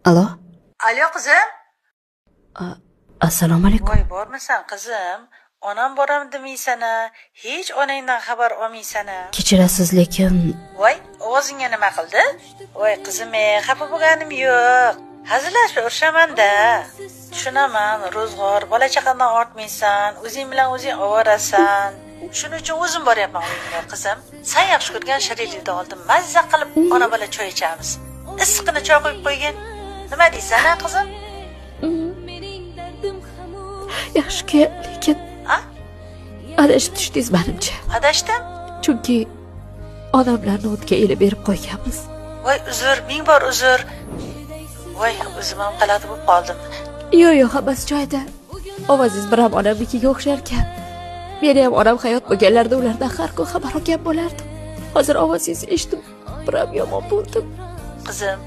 Alo. Alo, qizim. Assalomu alaykum. Voy, bormisan, qizim? Onam boram demaysan-a, hech onangdan xabar olmaysan-a. Kechirasiz, lekin Voy, ovozingga nima qildi? Voy, qizim, xafa bo'lganim yo'q. Hazillashib urishaman-da. Tushunaman, ro'zg'or, bola chaqadan ortmaysan, o'zing bilan o'zing ovorasan. Shuning uchun o'zim boryapman uyingga, qizim. San yaxshi ko'rgan shirinlikni oldim. Mazza qilib ona bola choy ichamiz. Issiqqina choy qo'yib qo'ygin. Nima deysan, a, qizim? Yaxshi-ku, lekin A? adashib tushdingiz manimcha. Adashdim? Chunki onamlarni o'tga elib berib qo'yganmiz. Voy, uzr, ming bor uzr. Voy, o'zim ham g'alati bo'lib qoldim. Yo'q, hammasi joyida. Ovozingiz biram onamnikiga o'xsharkan. Meni ham onam hayot bo'lganlarida ulardan har kun xabar olgan bo'lardim. Hozir ovozingizni eshitib, biram yomon bo'ldim. Qizim.